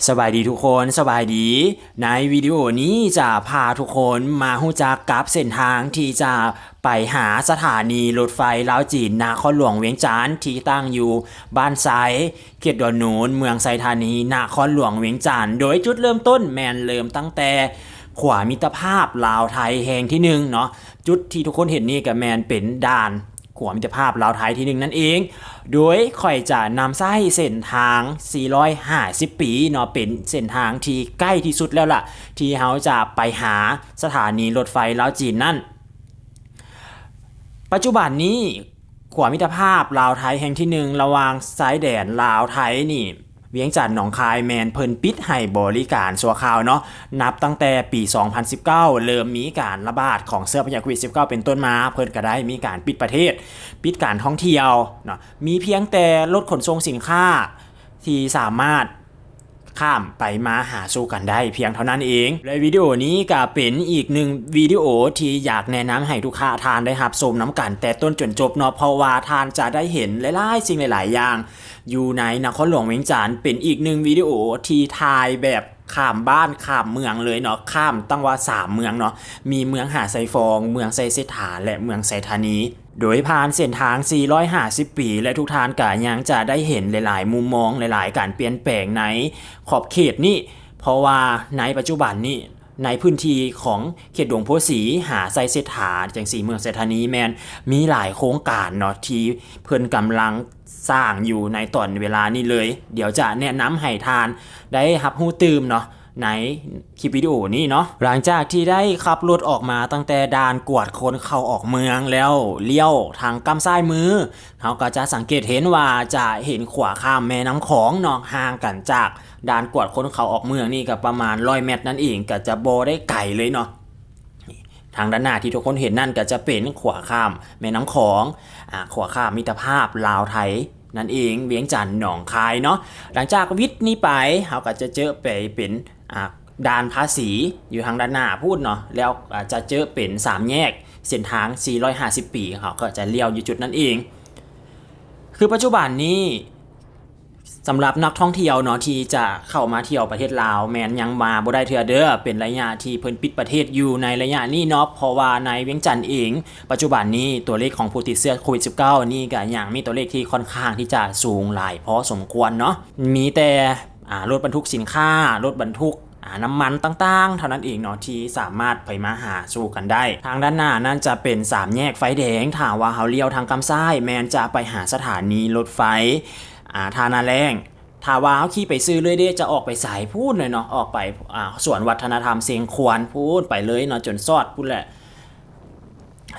ສະບາຍດີທຸກຄົນ, ສະບາຍດີ. ໃນວິດີໂອນີ້ຈະພາທຸກຄົນມາຮູ້ຈັກກັບເສັ້ນທາງທີ່ຈະໄປຫາສະຖານີລົດໄຟລາວຈີນນະຄອນຫຼວງວຽງຈັນ ທີ່ຕັ້ງຢູ່ບ້ານໄຊ ເຂດດອນໂນນ ເມືອງໄຊທານີ ນະຄອນຫຼວງວຽງຈັນ. ໂດຍຈຸດເລີ່ມຕົ້ນແມ່ນເລີ່ມຕັ້ງແຕ່ຂົວມິດຕະພາບລາວໄທແຫ່ງທີໜຶ່ງເນາະ. ຈຸດທີ່ທຸກຄົນເຫັນນີ້ກໍແມ່ນເປັນດ່ານ ຂົວມິດຕະພາບລາວໄທທີໜຶ່ງນັ້ນເອງ, ໂດຍຂ້ອຍຈະນຳໃຊ້ເສັ້ນທາງສີ່ຮ້ອຍຫ້າສິບປີເນາະ, ເປັນເສັ້ນທາງທີ່ໃກ້ທີ່ສຸດແລ້ວລະ ທີ່ເຮົາຈະໄປຫາສະຖານີລົດໄຟລາວຈີນນັ້ນ. ປັດຈຸບັນນີ້ ຂົວມິດຕະພາບລາວໄທແຫ່ງທີໜຶ່ງ ລະຫວ່າງຊາຍແດນລາວໄທນີ້ ວຽງຈັນ ໜອງຄາຍ ແມ່ນເພິ່ນປິດໃຫ້ບໍລິການຊົ່ວຄາວເນາະ. ນັບຕັ້ງແຕ່ປີສອງພັນສິບເກົ້າ ເລີ່ມມີການລະບາດຂອງເຊື້ອພະຍາດໂຄວິດສິບເກົ້າເປັນຕົ້ນມາ, ເພິ່ນກໍໄດ້ມີການປິດປະເທດ, ປິດການທ່ອງທ່ຽວເນາະ. ມີພຽງແຕ່ລົດຂົນສົ່ງສິນຄ້າທີ່ສາມາດຂ້າມໄປມາຫາສູ່ກັນໄດ້ພຽງເທົ່ານັ້ນເອງ. ແລະ ວິດີໂອນີ້ກໍເປັນອີກໜຶ່ງວິດີໂອທີ່ຢາກແນະນຳໃຫ້ທຸກທ່ານໄດ້ຮັບຊົມນຳກັນແຕ່ຕົ້ນຈົນຈົບເນາະ, ເພາະວ່າທ່ານຈະໄດ້ເຫັນຫຼາຍໆສິ່ງຫຼາຍໆຢ່າງ ຢູ່ໃນນະຄອນຫຼວງວຽງຈັນ. ເປັນອີກໜຶ່ງວິດີໂອທີ່ຖ່າຍແບບຂ້າມບ້ານຂ້າມເມືອງເລີຍເນາະ, ຂ້າມຕັ້ງວ່າສາມເມືອງເນາະ, ມີເມືອງຫາດຊາຍຟອງ, ເມືອງໄຊເສດຖາ ແລະ ເມືອງໄຊທານີ, ໂດຍຜ່ານເສັ້ນທາງສີ່ຮ້ອຍຫ້າສິບປີ ແລະ ທຸກທ່ານກໍຍັງຈະໄດ້ເຫັນຫຼາຍໆມຸມມອງ, ຫຼາຍໆການປ່ຽນແປງໃນຂອບເຂດນີ້, ເພາະວ່າໃນປັດຈຸບັນນີ້ ໃນພື້ນທີ່ຂອງເຂດດວງໂພສີ ຫາໄຊເສດຖາ ຈັ່ງຊີ້ ເມືອງໄຊທານີ ແມ່ນມີຫຼາຍໂຄງການເນາະ ທີ່ເພິ່ນກຳລັງສ້າງຢູ່ໃນຕອນເວລານີ້ເລີຍ. ດຽວຈະແນະນຳໃຫ້ທ່ານໄດ້ຮັບຮູ້ຕື່ມເນາະ ໃນຄລິບວິດີໂອນີ້ເນາະ. ຫຼັງຈາກທີ່ໄດ້ຂັບລົດອອກມາຕັ້ງແຕ່ດ່ານກວດຄົນເຂົ້າອອກເມືອງແລ້ວ, ລ້ຽວທາງກ້ຳຊ້າຍມື, ເຮົາກໍຈະສັງເກດເຫັນວ່າຈະເຫັນຂົວຂ້າມແມ່ນ້ຳຂອງເນາະ, ຫ່າງກັນຈາກດ່ານກວດຄົນເຂົ້າອອກເມືອງນີ້ກໍປະມານຮ້ອຍແມັດນັ້ນເອງ, ກໍຈະບໍ່ໄດ້ໄກເລີຍເນາະ. ທາງດ້ານໜ້າທີ່ທຸກຄົນເຫັນນັ້ນກໍຈະເປັນຂົວຂ້າມແມ່ນ້ຳຂອງ, ອາ, ຂົວຂ້າມມິດຕະພາບລາວໄທນັ້ນເອງ, ວຽງຈັນ ໜອງຄາຍເນາະ. ຫຼັງຈາກວິດນີ້ໄປ ເຮົາກໍຈະເຈີໄປເປັນ, ອາ, ດ່ານພາສີຢູ່ທາງດ້ານໜ້າພຸ້ນເນາະ, ແລ້ວ, ອາ, ຈະເຈີເປັນສາມແຍກເສັ້ນທາງສີ່ຮ້ອຍຫ້າສິບປີ, ເຮົາກໍຈະລ້ຽວຢູ່ຈຸດນັ້ນເອງ. ຄືປັດຈຸບັນນີ້ ສຳລັບນັກທ່ອງທ່ຽວເນາະ ທີ່ຈະເຂົ້າມາທ່ຽວປະເທດລາວ ແມ່ນຍັງມາບໍ່ໄດ້ເທື່ອເດີ້. ເປັນໄລຍະທີ່ເພິ່ນປິດປະເທດຢູ່ໃນໄລຍະນີ້ເນາະ, ເພາະວ່າໃນວຽງຈັນເອງ ປັດຈຸບັນນີ້ຕົວເລກຂອງຜູ້ຕິດເຊື້ອໂຄວິດສິບເກົ້ານີ້ກໍຍັງມີຕົວເລກທີ່ຄ່ອນຂ້າງທີ່ຈະສູງຫຼາຍພໍສົມຄວນເນາະ. ມີແຕ່ ອາ, ລົດບັນທຸກສິນຄ້າ, ລົດບັນທຸກ, ອາ, ນ້ຳມັນຕ່າງໆເທົ່ານັ້ນເອງເນາະ ທີ່ສາມາດໄປມາຫາສູ່ກັນໄດ້. ທາງດ້ານໜ້ານັ້ນຈະເປັນສາມແຍກໄຟແດງ, ຖ້າວ່າເຮົາລ້ຽວທາງກ້ຳຊ້າຍ ແມ່ນຈະໄປຫາສະຖານີລົດໄຟ ອາ, ທ່ານາແລ້ງ. ຖ້າວ່າເຮົາຂີ່ໄປຊື່ເລື້ອຍເດ ຈະອອກໄປໃສພຸ້ນເລີຍເນາະ, ອອກໄປ, ອາ, ສວນວັດທະນະທຳຊຽງຂວານພຸ້ນໄປເລີຍເນາະ, ຈົນຊອດພຸ້ນແຫຼະ.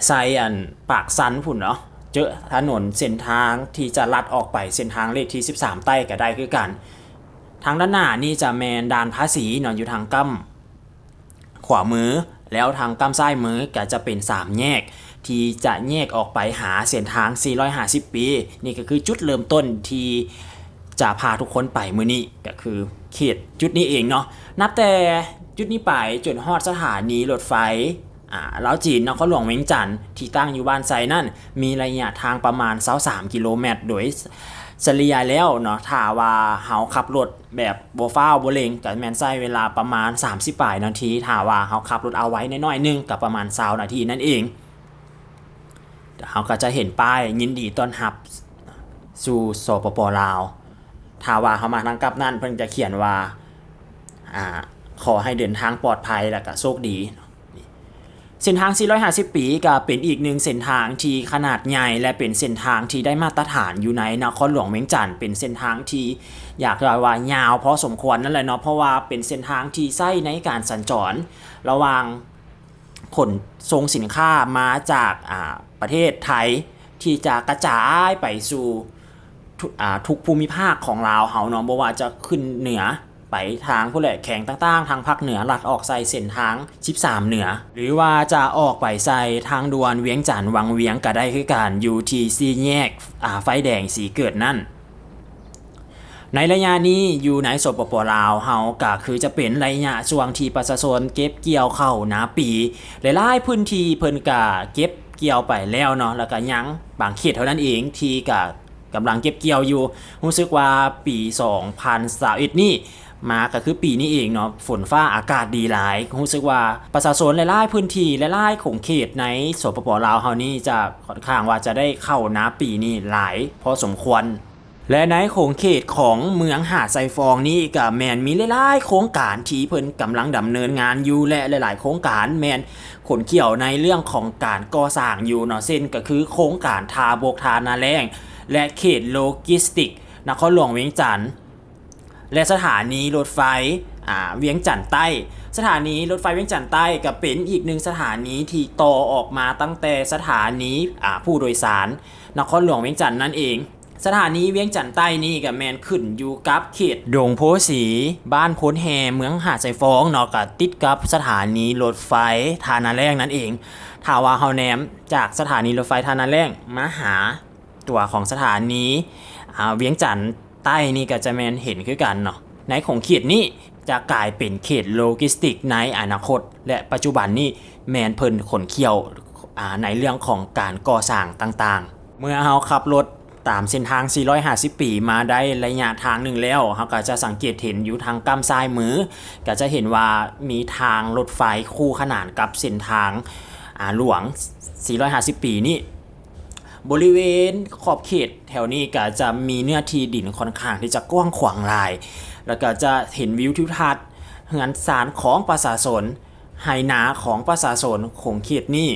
ໃສ່ອັນປາກຊັນພຸ້ນເນາະ, ເຈີຖະໜົນເສັ້ນທາງທີ່ຈະລັດອອກໄປເສັ້ນທາງເລກທີສິບສາມໃຕ້ກໍໄດ້ຄືກັນ. ທາງດ້ານໜ້ານີ້ຈະແມ່ນດ່ານພາສີເນາະ, ຢູ່ທາງກ້ຳຂວາມື, ແລ້ວທາງກ້ຳຊ້າຍມືກໍຈະເປັນສາມແຍກທີ່ຈະແຍກອອກໄປຫາເສັ້ນທາງສີ່ຮ້ອຍຫ້າສິບປີ. ນີ້ກໍຄືຈຸດເລີ່ມຕົ້ນທີ່ຈະພາທຸກຄົນໄປມື້ນີ້, ກໍຄືເຂດຈຸດນີ້ເອງເນາະ. ນັບແຕ່ຈຸດນີ້ໄປຈົນຮອດສະຖານີລົດໄຟ ອາ, ລາວຈີນ ນະຄອນຫຼວງວຽງຈັນ ທີ່ຕັ້ງຢູ່ບ້ານໄຊນັ້ນ ມີໄລຍະທາງປະມານຊາວສາມກິໂລແມັດ ໂດຍສະເລ່ຍແລ້ວເນາະ, ຖ້າວ່າເຮົາຂັບລົດແບບບໍ່ຟ້າວບໍ່ເລັ່ງ ກໍແມ່ນໃຊ້ເວລາປະມານສາມສິບປາຍນາທີ, ຖ້າວ່າເຮົາຂັບລົດເອົາໄວ້ໜ້ອຍໆໜຶ່ງ ກໍປະມານຊາວນາທີນັ້ນເອງ. ເຮົາກໍຈະເຫັນປ້າຍຍິນດີຕ້ອນຮັບສູ່ ສປປ ລາວ. ຖ້າວ່າເຮົາມາທາງກັບນັ້ນ ເພິ່ນຈະຂຽນວ່າ ອາ, ຂໍໃຫ້ເດີນທາງປອດໄພ ແລ້ວກໍໂຊກດີ. ເສັ້ນທາງສີ່ຮ້ອຍຫ້າສິບປີກໍເປັນອີກໜຶ່ງເສັ້ນທາງທີ່ຂະໜາດໃຫຍ່ ແລະ ເປັນເສັ້ນທາງທີ່ໄດ້ມາດຕະຖານຢູ່ໃນນະຄອນຫຼວງວຽງຈັນ, ເປັນເສັ້ນທາງທີ່ຢາກເວົ້າວ່າຍາວພໍສົມຄວນນັ້ນແຫຼະເນາະ, ເພາະວ່າເປັນເສັ້ນທາງທີ່ໃຊ້ໃນການສັນຈອນລະຫວ່າງຂົນສົ່ງສິນຄ້າມາຈາກ, ອາ, ປະເທດໄທ ທີ່ຈະກະຈາຍໄປສູ່ ທຸກ, ອາ, ທຸກພູມິພາກຂອງລາວເຮົາເນາະ, ບໍ່ວ່າຈະຂຶ້ນເໜືອໄປທາງພຸ້ນແຫຼະ, ແຂວງຕ່າງໆທາງພາກເໜືອ ລັດອອກໃສ່ເສັ້ນທາງສິບສາມເໜືອ ຫຼືວ່າຈະອອກໄປໃສ່ທາງດ່ວນວຽງຈັນວັງວຽງກໍໄດ້ຄືກັນ, ຢູ່ທີ່ສີ່ແຍກ, ອາ, ໄຟແດງສີເກີດນັ້ນ. ໃນໄລຍະນີ້ຢູ່ໃນ ສປປ ລາວເຮົາ ກໍຄືຈະເປັນໄລຍະຊ່ວງທີ່ປະຊາຊົນເກັບກ່ຽວເຂົ້ານາປີ, ຫຼາຍໆພື້ນທີ່ເພິ່ນກໍເກັບກ່ຽວໄປແລ້ວເນາະ, ແລ້ວກໍຍັງບາງເຂດເທົ່ານັ້ນເອງທີ່ກໍ ກຳລັງເກັບກ່ຽວຢູ່. ຮູ້ສຶກວ່າປີສອງພັນຊາວເອັດນີ້ ມາກໍຄືປີນີ້ເອງເນາະ ຝົນຟ້າອາກາດດີຫຼາຍ. ຮູ້ສຶກວ່າປະຊາຊົນຫຼາຍໆພື້ນທີ່ ຫຼາຍໆຂົງເຂດໃນ ສປປ ລາວ ເຮົານີ້ຈະຂ້ອນຂ້າງວ່າຈະໄດ້ເຂົ້ານາປີນີ້ຫຼາຍພໍສົມຄວນ. ແລະ ໃນຂົງເຂດຂອງເມືອງຫາດຊາຍຟອງນີ້ ກໍແມ່ນມີຫຼາຍໆໂຄງການທີ່ເພິ່ນກຳລັງດຳເນີນງານຢູ່ ແລະ ຫຼາຍໆໂຄງການແມ່ນຂົນຂຽວໃນເລື່ອງຂອງການກໍ່ສ້າງຢູ່ເນາະ ເຊັ່ນກໍຄືໂຄງການທ່າບົກທ່ານາແລ້ງ ແລະ ເຂດໂລຈິສຕິກນະຄອນຫຼວງວຽງຈັນ ແລະ ສະຖານີລົດໄຟ ອາ ວຽງຈັນໃຕ້. ສະຖານີລົດໄຟວຽງຈັນໃຕ້ກໍເປັນອີກໜຶ່ງສະຖານີທີ່ຕໍ່ອອກມາຕັ້ງແຕ່ສະຖານີ ອາ ຜູ້ໂດຍສານນະຄອນຫຼວງວຽງຈັນນັ້ນເອງ. ສະຖານີວຽງຈັນໃຕ້ນີ້ກໍແມ່ນຂຶ້ນຢູ່ກັບເຂດດົງໂພສີ ບ້ານໂພນແຮ່ ເມືອງຫາດຊາຍຟອງເນາະ ກໍຕິດກັບສະຖານີລົດໄຟທ່ານາແລ້ງນັ້ນເອງ. ຖ້າວ່າເຮົາແນມຈາກສະຖານີລົດໄຟທ່ານາແລ້ງມາຫາຕົວຂອງສະຖານີ ອາ ວຽງຈັນໃຕ້ນີ້ກໍຈະແມ່ນເຫັນຄືກັນເນາະ. ໃນຂົງເຂດນີ້ຈະກາຍເປັນເຂດໂລຈິສຕິກໃນອະນາຄົດ ແລະ ປັດຈຸບັນນີ້ແມ່ນເພິ່ນຂົນຂຽວ ອາ ໃນເລື່ອງຂອງການກໍ່ສ້າງຕ່າງໆ. ເມື່ອເຮົາຂັບລົດຕາມເສັ້ນທາງສີ່ຮ້ອຍຫ້າສິບປີມາໄດ້ໄລຍະທາງໜຶ່ງແລ້ວ ເຮົາກໍຈະສັງເກດເຫັນຢູ່ທາງກ້ຳຊ້າຍມື ກໍຈະເຫັນວ່າມີທາງລົດໄຟຄູ່ຂະໜານກັບເສັ້ນທາງ ອາ ຫຼວງສີ່ຮ້ອຍຫ້າສິບປີນີ້. ບໍລິເວນຂອບເຂດແຖວນີ້ກໍຈະມີເນື້ອທີ່ດິນຂ້ອນຂ້າງທີ່ຈະກວ້າງຂວາງຫຼາຍ ແລ້ວກໍຈະເຫັນວິວທິວທັດເຮືອນຊານຂອງປະຊາຊົນ, ໄຮ່ນາຂອງປະຊາຊົນຂົງເຂດນີ້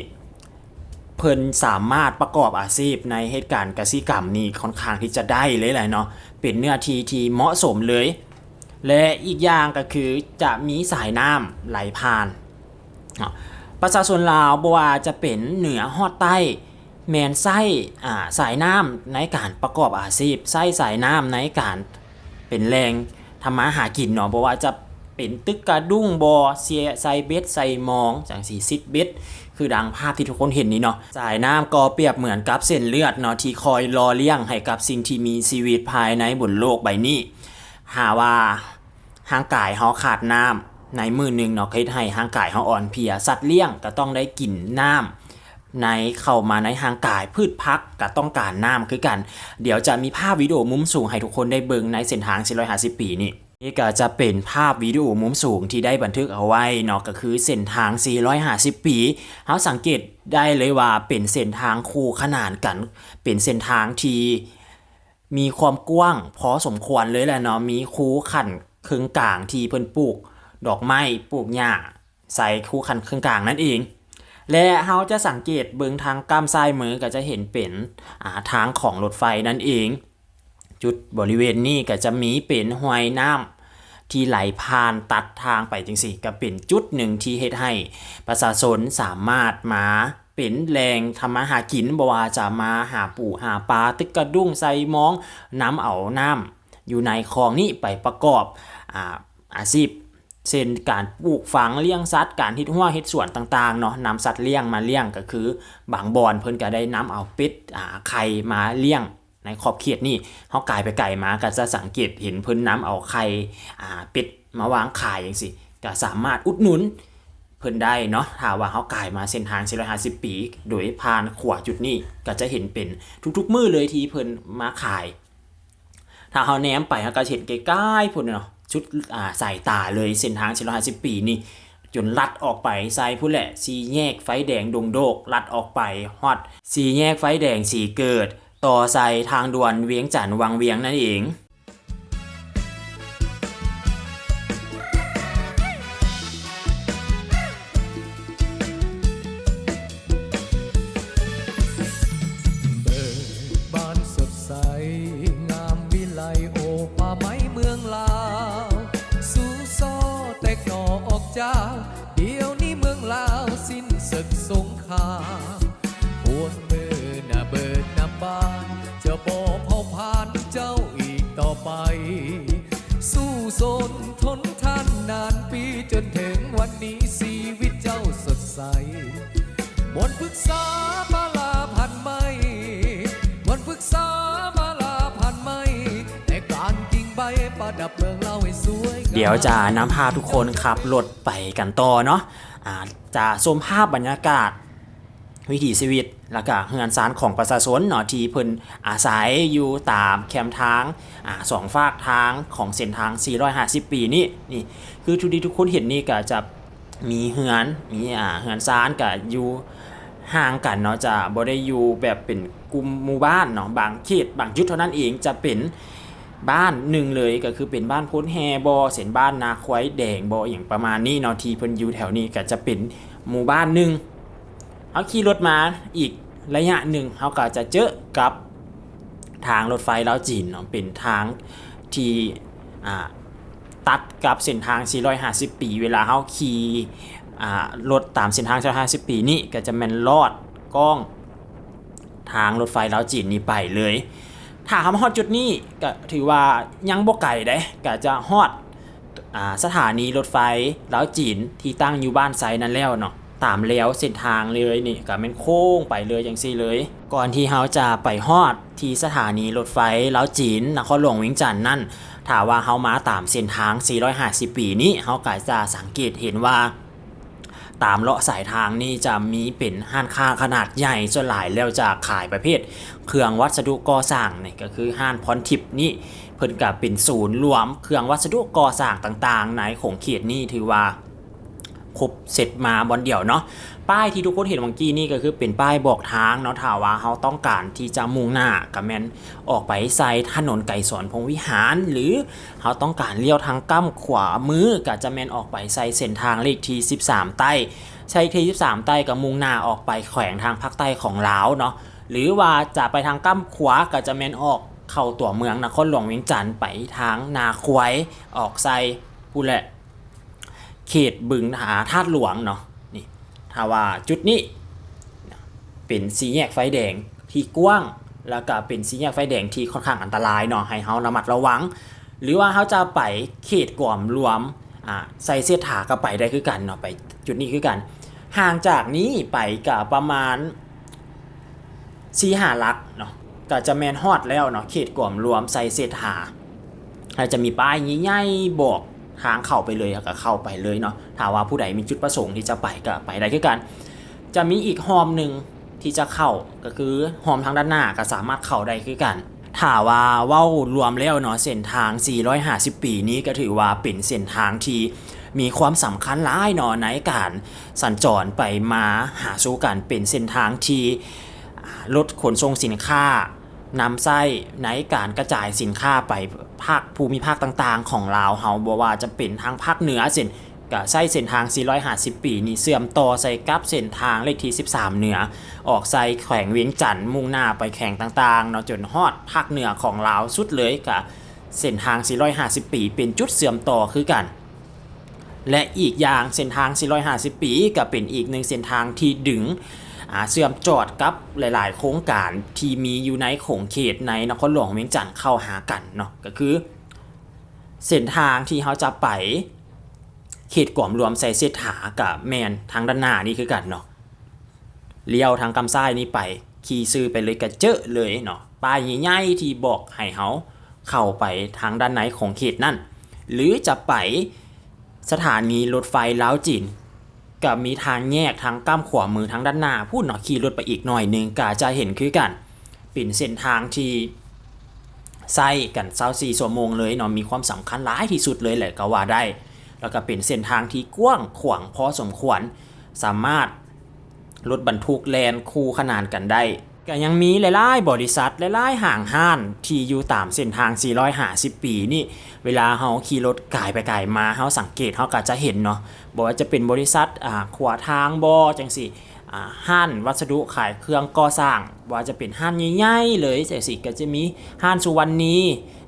ເພິ່ນສາມາດປະກອບອາຊີບໃນເຮັດການກະສິກຳນີ້ຂ້ອນຂ້າງທີ່ຈະໄດ້ເລີຍແຫຼະເນາະ, ເປັນເນື້ອທີ່ທີ່ເໝາະສົມເລີຍ ແລະ ອີກຢ່າງກໍຄືຈະມີສາຍນ້ຳໄຫຼຜ່ານເນາະ. ປະຊາຊົນລາວບໍ່ວ່າຈະເປັນເໜືອຮອດໃຕ້ ແມ່ນໃຊ້ ອາ ສາຍນ້ຳໃນການປະກອບອາຊີບ, ໃຊ້ສາຍນ້ຳໃນການເປັນແຫຼ່ງທຳມາຫາກິນເນາະ, ບໍ່ວ່າຈະເປັນຕຶກກະດຸ້ງບໍ ເສຍ ໃສ່ເບັດ ໃສ່ມອງ ຈັ່ງຊີ້ ຊິດເບັດ ຄືດັ່ງພາບທີ່ທຸກຄົນເຫັນນີ້ເນາະ. ສາຍນ້ຳກໍປຽບເໝືອນກັບເສັ້ນເລືອດເນາະ ທີ່ຄອຍຫຼໍ່ລ້ຽງໃຫ້ກັບສິ່ງທີ່ມີຊີວິດພາຍໃນບົນໂລກໃບນີ້. ຖ້າວ່າຮ່າງກາຍເຮົາຂາດນ້ຳໃນມື້ໜຶ່ງເນາະ ເຮັດໃຫ້ຮ່າງກາຍເຮົາອ່ອນເພຍ, ສັດລ້ຽງກໍຕ້ອງໄດ້ກິນນ້ຳໃນ ເຂົ້າມາໃນຮ່າງກາຍ, ພືດຜັກກໍຕ້ອງການນ້ຳຄືກັນ. ດຽວຈະມີພາບວິດີໂອມຸມສູງໃຫ້ທຸກຄົນໄດ້ເບິ່ງໃນເສັ້ນທາງສີ່ຮ້ອຍຫ້າສິບປີນີ້. ນີ້ກໍຈະເປັນພາບວິດີໂອມຸມສູງທີ່ໄດ້ບັນທຶກເອົາໄວ້ເນາະ, ກໍຄືເສັ້ນທາງສີ່ຮ້ອຍຫ້າສິບປີ. ເຮົາສັງເກດໄດ້ເລີຍວ່າເປັນເສັ້ນທາງຄູ່ຂະໜານກັນ, ເປັນເສັ້ນທາງທີ່ ມີຄວາມກວ້າງພໍສົມຄວນເລີຍແຫຼະເນາະ, ມີຄູຂັ້ນເຄິ່ງກາງທີ່ເພິ່ນປູກດອກໄມ້ ປູກຫຍ້າໃສ່ຄູຂັ້ນເຄິ່ງກາງນັ້ນເອງ. ແລະ ເຮົາຈະສັງເກດເບິ່ງທາງກ້ຳຊ້າຍມື ກໍຈະເຫັນເປັນ ອາ ທາງຂອງລົດໄຟນັ້ນເອງ. ຈຸດບໍລິເວນນີ້ກໍຈະມີເປັນຫ້ວຍນ້ຳທີ່ໄຫຼຜ່ານຕັດທາງໄປຈັ່ງຊີ້, ກໍເປັນຈຸດໜຶ່ງທີ່ເຮັດໃຫ້ປະຊາຊົນສາມາດມາ ເປັນແຫຼ່ງທຳມາຫາກິນ, ບໍ່ວ່າຈະມາຫາປູຫາປາ, ຕຶກກະດຸ້ງ, ໃສ່ມອງ, ນຳເອົານ້ຳຢູ່ໃນຄອງນີ້ໄປປະກອບ ອາ ອາຊີບ ເຊັ່ນ ການປູກຝັງ, ລ້ຽງສັດ, ການເຮັດຮົ້ວເຮັດສວນຕ່າງໆເນາະ, ນຳສັດລ້ຽງມາລ້ຽງ, ກໍຄືບາງບ່ອນເພິ່ນກໍໄດ້ນຳເອົາເປັດ ອາ ໄຂ່ມາລ້ຽງໃນຂອບເຂດນີ້. ເຮົາກາຍໄປກາຍມາກໍຈະສັງເກດເຫັນເພິ່ນນຳເອົາໄຂ່ ອາ ເປັດມາວາງຂາຍຈັ່ງຊີ້, ກໍສາມາດອຸດໜູນ ເພິ່ນໄດ້ເນາະ. ຖ້າວ່າເຮົາກາຍມາເສັ້ນທາງສີ່ຮ້ອຍຫ້າສິບປີ ໂດຍຜ່ານຂົວຈຸດນີ້ ກໍຈະເຫັນເປັນທຸກໆມື້ເລີຍທີ່ເພິ່ນມາຂາຍ. ຖ້າເຮົາແນມໄປ ເຮົາກໍເຫັນໃກ້ໆພຸ້ນເນາະ, ສຸດ ອາ ສາຍຕາເລີຍ ເສັ້ນທາງສີ່ຮ້ອຍຫ້າສິບປີນີ້ ຈົນລັດອອກໄປໃສ່ພຸ້ນແຫຼະ ສີ່ແຍກໄຟແດງດົງໂດກ, ລັດອອກໄປຮອດສີ່ແຍກໄຟແດງສີເກີດ, ຕໍ່ໃສ່ທາງດ່ວນວຽງຈັນວັງວຽງນັ້ນເອງ. ເບີກບານສົດໃສ ງາມວິໄລ ໂອ ຜ້າໄໝເມືອງລາວ ສູ່ສໍ້ແຕກໜໍ່ອອກຈາກ ດຽວນີ້ເມືອງລາວສິ້ນເສິກສົງຄາມ ຫວນມື້ໜ້າເບີກໜ້າບານ ຈະບໍ່ເຜົາຜານເຈົ້າອີກຕໍ່ໄປ ສູ້ຊົນທົນທານນານປີ ຈົນເຖິງວັນນີ້ຊີວິດເຈົ້າສົດໃສ ບວນພຶກສາມາລາພັນໄມ້ ບວນພຶກສາມາລາພັນໄມ້ ແຕ່ການກິ່ງໃບປະດັບເມືອງລາວໃຫ້ສວຍງາມ ດຽວຈະນຳພາທຸກຄົນຂັບລົດໄປກັນຕໍ່ເນາະ ອາ ຈະຊົມພາບບັນຍາກາດ ວິຖີຊີວິດ ແລ້ວກະເຮືອນຊານຂອງປະຊາຊົນເນາະ ທີ່ເພິ່ນອາໄສຢູ່ຕາມແຄມທາງ ອາ ສອງຟາກທາງຂອງເສັ້ນທາງສີ່ຮ້ອຍຫ້າສິບປີນີ້. ນີ້ຄືທີ່ທຸກຄົນເຫັນນີ້ກະຈະມີເຮືອນ ມີ ອາ ເຮືອນຊານກະຢູ່ຫ່າງກັນເນາະ ຈະບໍ່ໄດ້ຢູ່ແບບເປັນກຸ່ມໝູ່ບ້ານເນາະ. ບາງເຂດ ບາງຈຸດເທົ່ານັ້ນເອງຈະເປັນບ້ານໜຶ່ງເລີຍ ກະຄືເປັນບ້ານໂພນແຮ່ບໍ ເຊັ່ນບ້ານນາຄວາຍແດງບໍ ອີ່ຫຍັງປະມານນີ້ເນາະ ທີ່ເພິ່ນຢູ່ແຖວນີ້ກະຈະເປັນໝູ່ບ້ານໜຶ່ງ. ເຮົາຂີ່ລົດມາອີກໄລຍະໜຶ່ງ ເຮົາກໍຈະເຈີກັບທາງລົດໄຟລາວຈີນເນາະ ເປັນທາງທີ່ ອາ ຕັດກັບເສັ້ນທາງສີ່ຮ້ອຍຫ້າສິບປີ. ເວລາເຮົາຂີ່ ອາ ລົດຕາມເສັ້ນທາງສີ່ຮ້ອຍຫ້າສິບປີນີ້ ກໍຈະແມ່ນລອດກ້ອງທາງລົດໄຟລາວຈີນນີ້ໄປເລີຍ. ຖ້າເຮົາມາຮອດຈຸດນີ້ ກໍຖືວ່າຍັງບໍ່ໄກເດ້ ກໍຈະຮອດ ອາ ສະຖານີລົດໄຟລາວຈີນທີ່ຕັ້ງຢູ່ບ້ານໄຊນັ້ນແລ້ວເນາະ. ຕາມແລວເສັ້ນທາງເລີຍນີ້ ກະແມ່ນໂຄ້ງໄປເລີຍຈັ່ງຊີ້ເລີຍ. ກ່ອນທີ່ເຮົາຈະໄປຮອດທີ່ສະຖານີລົດໄຟລາວຈີນນະຄອນຫຼວງວຽງຈັນນັ້ນ ຖ້າວ່າເຮົາມາຕາມເສັ້ນທາງສີ່ຮ້ອຍຫ້າສິບປີນີ້ ເຮົາກະຈະສັງເກດເຫັນວ່າ ຕາມເລາະສາຍທາງນີ້ຈະມີເປັນຮ້ານຄ້າຂະໜາດໃຫຍ່ ສ່ວນຫຼາຍແລ້ວຈະຂາຍປະເພດເຄື່ອງວັດສະດຸກໍ່ສ້າງ ນີ້ກໍຄືຮ້ານພອນທິບນີ້ ເພິ່ນກະເປັນສູນລວມເຄື່ອງວັດສະດຸກໍ່ສ້າງຕ່າງໆໃນຂົງເຂດນີ້ ຖືວ່າຄົບເຊັດມາບ່ອນດຽວເນາະ. ປ້າຍທີ່ທຸກຄົນເຫັນຫວ່າງກີ້ນີ້ກໍຄືເປັນປ້າຍບອກທາງເນາະ. ຖ້າວ່າເຮົາຕ້ອງການທີ່ຈະມຸ່ງໜ້າ ກະແມ່ນອອກໄປໃສ່ຖະໜົນໄກສອນພົມວິຫານ ຫຼື ເຮົາຕ້ອງການລ້ຽວທາງກ້ຳຂວາມື ກະຈະແມ່ນອອກໄປໃສ່ເສັ້ນທາງເລກທີສິບສາມໃຕ້. ໃສ່ເລກທີສິບສາມໃຕ້ກະມຸ່ງໜ້າອອກໄປແຂວງທາງພາກໃຕ້ຂອງລາວເນາະ ຫຼືວ່າຈະໄປທາງກ້ຳຂວາ ກະຈະແມ່ນອອກເຂົ້າຕົວເມືອງນະຄອນຫຼວງວຽງຈັນ ໄປທາງນາຄວາຍ ອອກໃສ່ພຸ້ນແຫຼະ ເຂດບຶງ ອາ ທາດຫຼວງເນາະ. ນີ້ ຖ້າວ່າຈຸດນີ້ເປັນສີ່ແຍກໄຟແດງທີ່ກວ້າງ ແລ້ວກະເປັນສີ່ແຍກໄຟແດງທີ່ຂ້ອນຂ້າງອັນຕະລາຍເນາະ ໃຫ້ເຮົາລະມັດລະວັງ. ຫຼືວ່າເຮົາຈະໄປເຂດກວມລວມ ອາ ໄຊເສດຖາກໍໄປໄດ້ຄືກັນເນາະ ໄປຈຸດນີ້ຄືກັນ. ຫ່າງຈາກນີ້ໄປກະປະມານສີ່ຫ້າຫຼັກເນາະ ກະຈະແມ່ນຮອດແລ້ວເນາະ ເຂດກວມລວມໄຊເສດຖາ. ແລ້ວຈະມີປ້າຍໃຫຍ່ໆບອກທາງເຂົ້າໄປເລີຍ ເຮົາກໍເຂົ້າໄປເລີຍເນາະ. ຖ້າວ່າຜູ້ໃດມີຈຸດປະສົງທີ່ຈະໄປກໍໄປໄດ້ຄືກັນ. ຈະມີອີກຮ່ອມໜຶ່ງທີ່ຈະເຂົ້າ ກໍຄືຮ່ອມທາງດ້ານໜ້າກໍສາມາດເຂົ້າໄດ້ຄືກັນ. ຖ້າວ່າເວົ້າລວມແລ້ວເນາະ ເສັ້ນທາງສີ່ຮ້ອຍຫ້າສິບປີນີ້ກໍຖືວ່າເປັນເສັ້ນທາງທີ່ມີຄວາມສຳຄັນຫຼາຍເນາະ ໃນການສັນຈອນໄປມາຫາສູ່ກັນ. ເປັນເສັ້ນທາງທີ່ ອາ ລົດຂົນສົ່ງສິນຄ້າ ນຳໃຊ້ໃນການກະຈາຍສິນຄ້າໄປພາກ ພູມິພາກຕ່າງໆຂອງລາວເຮົາ ບໍ່ວ່າຈະເປັນທາງພາກເໜືອ ເຊັ່ນ ກະໃຊ້ເສັ້ນທາງສີ່ຮ້ອຍຫ້າສິບປີນີ້ເຊື່ອມຕໍ່ໃສ່ກັບເສັ້ນທາງເລກທີສິບສາມເໜືອ ອອກໃສ່ແຂວງວຽງຈັນ ມຸ່ງໜ້າໄປແຂວງຕ່າງໆເນາະ ຈົນຮອດພາກເໜືອຂອງລາວສຸດເລີຍ. ກະເສັ້ນທາງສີ່ຮ້ອຍຫ້າສິບປີເປັນຈຸດເຊື່ອມຕໍ່ຄືກັນ. ແລະ ອີກຢ່າງເສັ້ນທາງສີ່ຮ້ອຍຫ້າສິບປີກໍເປັນອີກໜຶ່ງເສັ້ນທາງທີ່ດຶງ ອາ ເຊື່ອມຈອດກັບຫຼາຍໆໂຄງການທີ່ມີຢູ່ໃນຂົງເຂດໃນນະຄອນຫຼວງວຽງຈັນເຂົ້າຫາກັນເນາະ. ກໍຄືເສັ້ນທາງທີ່ເຮົາຈະໄປເຂດກວມລວມໄຊເສດຖາ ກໍແມ່ນທາງດ້ານໜ້ານີ້ຄືກັນເນາະ. ລ້ຽວທາງກ້ຳຊ້າຍນີ້ໄປ ຂີ່ຊື່ໄປເລີຍກະເຈີເລີຍເນາະ ປ້າຍໃຫຍ່ໆທີ່ບອກໃຫ້ເຮົາເຂົ້າໄປທາງດ້ານໃນຂອງເຂດນັ້ນ ຫຼືຈະໄປສະຖານີລົດໄຟລາວຈີນ ກະມີທາງແຍກທາງກ້ຳຂວາມືທາງດ້ານໜ້າພຸ້ນເນາະ. ຂີ່ລົດໄປອີກໜ້ອຍໜຶ່ງກະຈະເຫັນຄືກັນ ເປັນເສັ້ນທາງທີ່ໃຊ້ກັນຊາວສີ່ຊົ່ວໂມງເລີຍເນາະ ມີຄວາມສຳຄັນຫຼາຍທີ່ສຸດເລີຍແຫຼະກໍວ່າໄດ້. ແລ້ວກະເປັນເສັ້ນທາງທີ່ກວ້າງຂວາງພໍສົມຄວນ ສາມາດ ລົດບັນທຸກແລ່ນຄູ່ຂະໜານກັນໄດ້. ກະຍັງມີຫຼາຍໆບໍລິສັດ ຫຼາຍໆຫ້າງຮ້ານທີ່ຢູ່ຕາມເສັ້ນທາງສີ່ຮ້ອຍຫ້າສິບປີນີ້ ເວລາເຮົາຂີ່ລົດກາຍໄປກາຍມາ ເຮົາສັງເກດ ເຮົາກະຈະເຫັນເນາະ ບໍ່ວ່າຈະເປັນບໍລິສັດ ອາ ຂົວທາງບໍ ຈັ່ງຊີ້ ອາ ຮ້ານວັດສະດຸຂາຍເຄື່ອງກໍ່ສ້າງ ບໍ່ວ່າຈະເປັນຮ້ານໃຫຍ່ໆເລີຍຈັ່ງຊີ້ ກະຈະມີຮ້ານສຸວັນນີ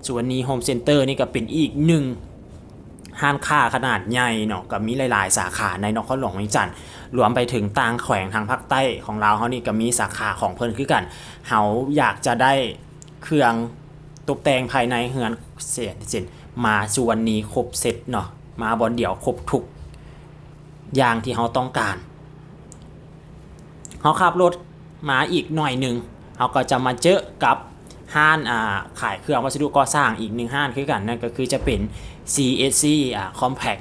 ສຸວັນນີໂຮມເຊັນເຕີ ນີ້ກະເປັນອີກໜຶ່ງ ຮ້ານຄ້າຂະໜາດໃຫຍ່ເນາະ ກໍມີຫຼາຍໆສາຂາໃນນະຄອນຫຼວງວຽງຈັນ ລວມໄປເຖິງຕ່າງແຂວງທາງພາກໃຕ້ຂອງລາວເຮົານີ້ກໍມີສາຂາຂອງເພິ່ນຄືກັນ. ເຮົາຢາກຈະໄດ້ເຄື່ອງຕົບແຕ່ງພາຍໃນເຮືອນ ເຊັ່ນ ເຊັ່ນ ມາສຸວັນນີຄົບເຊັດເນາະ ມາບ່ອນດຽວຄົບທຸກຢ່າງທີ່ເຮົາຕ້ອງການ. ເຮົາຂັບລົດມາອີກໜ້ອຍໜຶ່ງ ເຮົາກໍຈະມາເຈີກັບຮ້ານ ອາ ຂາຍເຄື່ອງວັດສະດຸກໍ່ສ້າງອີກໜຶ່ງຮ້ານຄືກັນ ນັ້ນກໍຄືຈະເປັນ ຊີເອັດຊີ ອາ ຄອມແພັກ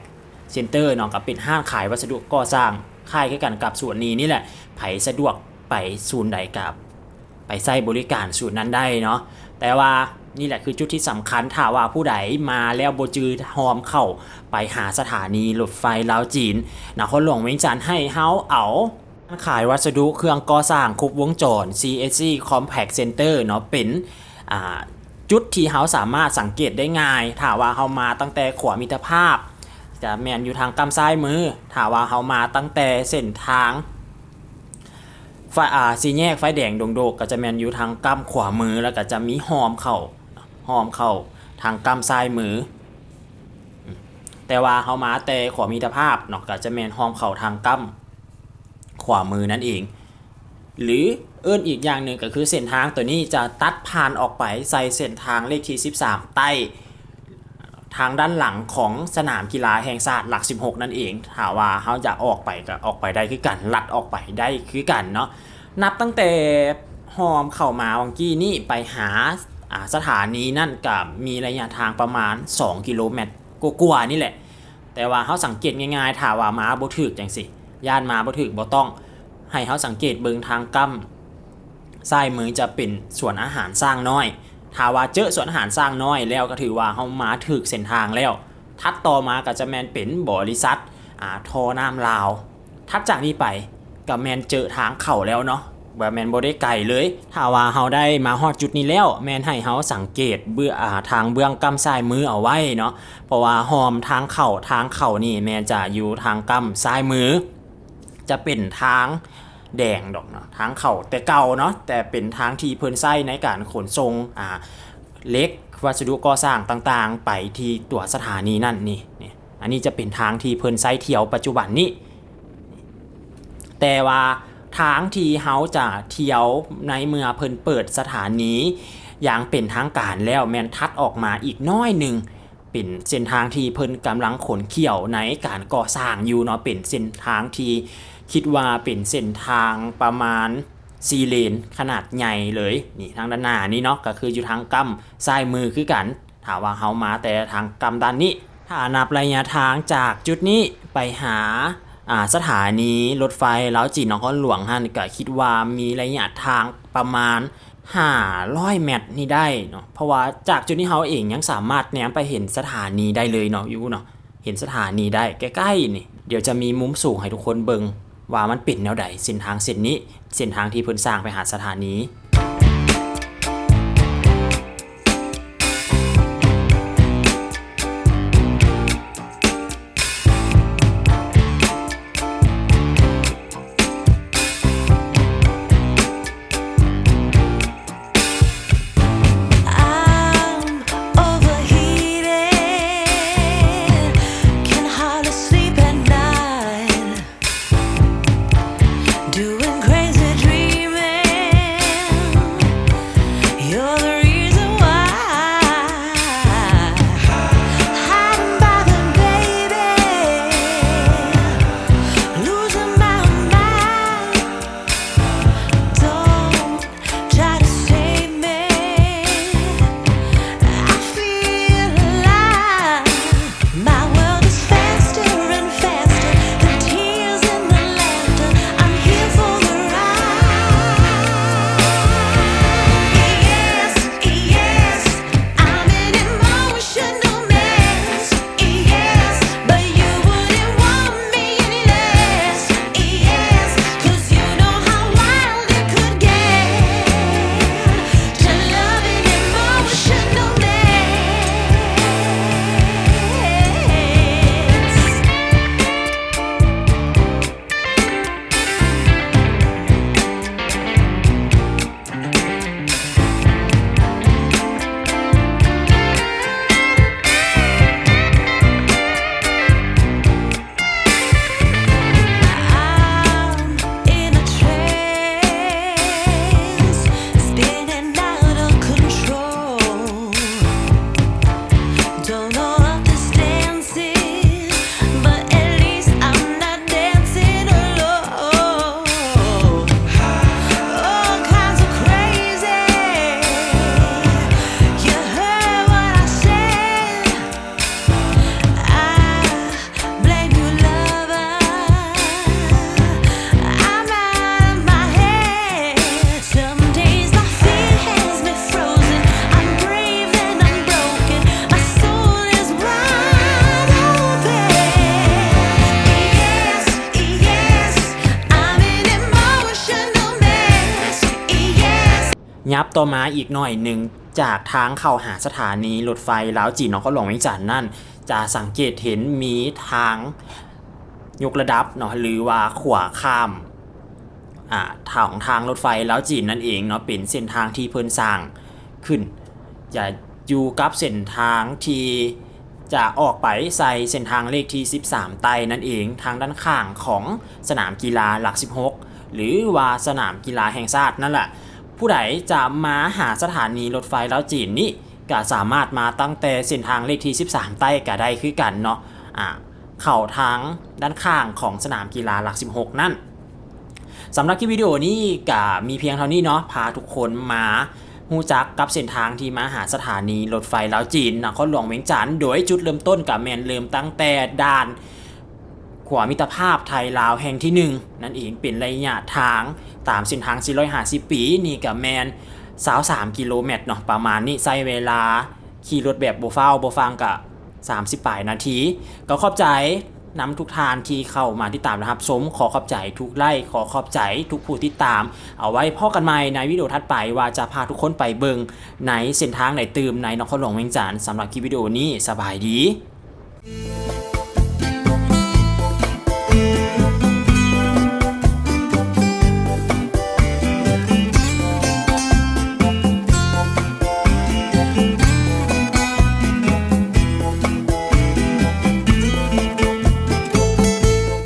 ເຊັນເຕີເນາະ ກໍເປັນຮ້ານຂາຍວັດສະດຸກໍ່ສ້າງຄ້າຍຄືກັນກັບສວນນີນີ້ແຫຼະ. ໃຜສະດວກໄປ ປສູນໃດກໍໄປໃຊ້ບໍລິການສູນນັ້ນໄດ້ເນາະ. ແຕ່ວ່ານີ້ແຫຼະຄືຈຸດທີ່ສຳຄັນ, ຖ້າວ່າຜູ້ໃດມາແລ້ວບໍ່ຈື່ຮ່ອມເຂົ້າໄປຫາສະຖານີລົດໄຟລາວຈີນນະຄອນຫຼວງວຽງຈັນ, ໃຫ້ເຮົາເອົາຮ້ານຂາຍວັດສະດຸເຄື່ອງກໍ່ສ້າງຄົບວົງຈອນ CSC Compact Center ເນາະ ເປັນ ອ່າ ຈຸດທີ່ເຮົາສາມາດສັງເກດໄດ້ງ່າຍ. ຖ້າວ່າເຮົາມາຕັ້ງແຕ່ຂົວມິດຕະພາບ ຈະແມ່ນຢູ່ທາງກ້ຳຊ້າຍມື, ຖ້າວ່າເຮົາມາຕັ້ງແຕ່ເສັ້ນທາງ ໄຟ ອ່າ ສີ່ແຍກໄຟແດງດົງໂດກ ກໍຈະແມ່ນຢູ່ທາງກ້ຳຂວາມື ແລ້ວກໍຈະມີຮ່ອມເຂົ້າ ຮ່ອມເຂົ້າທາງກ້ຳຊ້າຍມື. ແຕ່ວ່າເຮົາມາແຕ່ຂົວມິດຕະພາບເນາະ ກໍຈະແມ່ນຮ່ອມເຂົ້າທາງກ້ຳຂວາມືນັ້ນເອງ. ຫຼືເອີ້ນອີກຢ່າງໜຶ່ງກໍຄືເສັ້ນທາງໂຕນີ້ຈະຕັດຜ່ານອອກໄປໃສ່ເສັ້ນທາງເລກທີສິບສາມໃຕ້ ທາງດ້ານຫຼັງຂອງສະໜາມກິລາແຫ່ງຊາດຫຼັກສິບຫົກນັ້ນເອງ. ຖ້າວ່າເຮົາຢາກອອກໄປກໍອອກໄປໄດ້ຄືກັນ, ລັດອອກໄປໄດ້ຄືກັນເນາະ. ນັບຕັ້ງແຕ່ຮ່ອມເຂົ້າມາຫວ່າງກີ້ນີ້ໄປຫາ ອ່າ ສະຖານີນັ້ນ ກໍມີໄລຍະທາງປະມານສອງກິໂລແມັດກວ່າໆນີ້ແຫຼະ. ແຕ່ວ່າເຮົາສັງເກດງ່າຍໆ, ຖ້າວ່າມາບໍ່ຖືກຈັ່ງຊີ້, ຢ້ານມາບໍ່ຖືກ, ບໍ່ຕ້ອງ, ໃຫ້ເຮົາສັງເກດເບິ່ງທາງກ້ຳ ຊ້າຍມືຈະເປັນສວນອາຫານຊ້າງນ້ອຍ. ຖ້າວ່າເຈີສວນອາຫານຊ້າງນ້ອຍແລ້ວ ກໍຖືວ່າເຮົາມາຖືກເສັ້ນທາງແລ້ວ. ຖັດຕໍ່ມາກໍຈະແມ່ນເປັນບໍລິສັດ ອ່າ ທໍ່ນ້ຳລາວ. ຖັດຈາກນີ້ໄປກໍແມ່ນເຈີທາງເຂົ້າແລ້ວເນາະ, ບໍ່ແມ່ນບໍ່ໄດ້ໄກເລີຍ. ຖ້າວ່າເຮົາໄດ້ມາຮອດຈຸດນີ້ແລ້ວ, ແມ່ນໃຫ້ເຮົາສັງເກດເບື້ອງ ອ່າ ທາງເບື້ອງກ້ຳຊ້າຍມືເອົາໄວ້ເນາະ, ເພາະວ່າຮ່ອມທາງເຂົ້າ, ທາງເຂົ້ານີ້ແມ່ນຈະຢູ່ທາງກ້ຳຊ້າຍມື. ຈະເປັນທາງແດງດອກເນາະ, ທາງເຂົ້າແຕ່ເກົ່າເນາະ, ແຕ່ເປັນທາງທີ່ເພິ່ນໃຊ້ໃນການຂົນສົ່ງ ອ່າ ເຫຼັກ ວັດສະດຸກໍ່ສ້າງຕ່າງໆ ໄປທີ່ຕົວສະຖານີນັ້ນ. ນີ້ ນີ້ ອັນນີ້ຈະເປັນທາງທີ່ເພິ່ນໃຊ້ທ່ຽວປັດຈຸບັນນີ້. ແຕ່ວ່າທາງທີ່ເຮົາຈະທ່ຽວໃນເມື່ອເພິ່ນເປີດສະຖານີຢ່າງເປັນທາງການແລ້ວ ແມ່ນຖັດອອກມາອີກໜ້ອຍໜຶ່ງ. ເປັນເສັ້ນທາງທີ່ເພິ່ນກຳລັງຂົນຂຽວໃນການກໍ່ສ້າງຢູ່ເນາະ, ເປັນເສັ້ນທາງທີ່ຄິດວ່າເປັນເສັ້ນທາງປະມານສີ່ເລນຂະໜາດໃຫຍ່ເລີຍ. ນີ້ທາງດ້ານໜ້ານີ້ເນາະ, ກໍຄືຢູ່ທາງກ້ຳຊ້າຍມືຄືກັນ, ຖ້າວ່າເຮົາມາແຕ່ທາງກ້ຳດ້ານນີ້. ຖ້ານັບໄລຍະທາງຈາກຈຸດນີ້ໄປຫາ ອ່າ ສະຖານີລົດໄຟລາວຈີນນະຄອນຫຼວງຫັ້ນ ກໍຄິດວ່າມີໄລຍະທາງປະມານ ຫ້າຮ້ອຍແມັດນີ້ໄດ້ເນາະ, ເພາະວ່າຈາກຈຸດນີ້ເຮົາເອງຍັງສາມາດແນມໄປເຫັນສະຖານີໄດ້ເລີຍເນາະ, ຢູ່ເນາະ ເຫັນສະຖານີໄດ້ໃກ້ໆນີ້. ດຽວຈະມີມຸມສູງໃຫ້ທຸກຄົນເບິ່ງວ່າມັນເປັນແນວໃດ ເສັ້ນທາງເສັ້ນນີ້, ເສັ້ນທາງທີ່ເພິ່ນສ້າງໄປຫາສະຖານີ. I'm overheated, can hardly sleep at night, doing crazy dreaming. ຕໍ່ມາອີກໜ້ອຍໜຶ່ງ ຈາກທາງເຂົ້າຫາສະຖານີລົດໄຟລາວຈີນ ນະຄອນຫຼວງວຽງຈັນນັ້ນ ຈະສັງເກດເຫັນມີທາງຍົກລະດັບເນາະ ຫຼືວ່າຂົວຂ້າມ ອາ ຂອງທາງລົດໄຟລາວຈີນນັ້ນເອງເນາະ ເປັນເສັ້ນທາງທີ່ເພິ່ນສ້າງຂຶ້ນ ຈະຢູ່ກັບເສັ້ນທາງທີ່ຈະອອກໄປໃສ່ເສັ້ນທາງເລກທີສິບສາມໃຕ້ນັ້ນເອງ ທາງດ້ານຂ້າງຂອງສະໜາມກິລາຫຼັກສິບຫົກ ຫຼືວ່າສະໜາມກິລາແຫ່ງຊາດນັ້ນລະ. ຜູ້ໃດຈະມາຫາສະຖານີລົດໄຟລາວຈີນນີ້ ກະສາມາດມາຕັ້ງແຕ່ເສັ້ນທາງເລກທີສິບສາມໃຕ້ກະໄດ້ຄືກັນເນາະ ອາ ເຂົ້າທາງດ້ານຂ້າງຂອງສະໜາມກິລາຫຼັກສິບຫົກນັ້ນ. ສຳລັບຄລິບວິດີໂອນີ້ກະມີພຽງເທົ່ານີ້ເນາະ ພາທຸກຄົນມາຮູ້ຈັກກັບເສັ້ນທາງທີ່ມາຫາສະຖານີລົດໄຟລາວຈີນ ນະຄອນຫຼວງວຽງຈັນ ໂດຍຈຸດເລີ່ມຕົ້ນກະແມ່ນເລີ່ມຕັ້ງແຕ່ດ່ານຂົວມິດຕະພາບໄທລາວແຫ່ງທີໜຶ່ງນັ້ນເອງ ເປັນໄລຍະທາງຕາມເສັ້ນທາງສີ່ຮ້ອຍຫ້າສິບປີ ນີ້ກະແມ່ນຊາວສາມກິໂລແມັດເນາະ ປະມານນີ້ ໃຊ້ເວລາຂີ່ລົດແບບບໍ່ຟ້າວບໍ່ຟັ່ງກະ ສາມສິບປາຍນາທີ. ກໍຂອບໃຈນຳທຸກທ່ານທີ່ເຂົ້າມາຕິດຕາມ ແລະ ຮັບຊົມ. ຂໍຂອບໃຈທຸກໄລ້ ຂໍຂອບໃຈທຸກຜູ້ຕິດຕາມ. ເອົາໄວ້ພໍ້ກັນໃໝ່ໃນວິດີໂອຖັດໄປ ວ່າຈະພາທຸກຄົນໄປເບິ່ງໃນເສັ້ນທາງໃດຕື່ມໃນນະຄອນຫຼວງວຽງຈັນ. ສຳລັບຄລິບວິດີໂອນີ້ ສະບາຍດີ.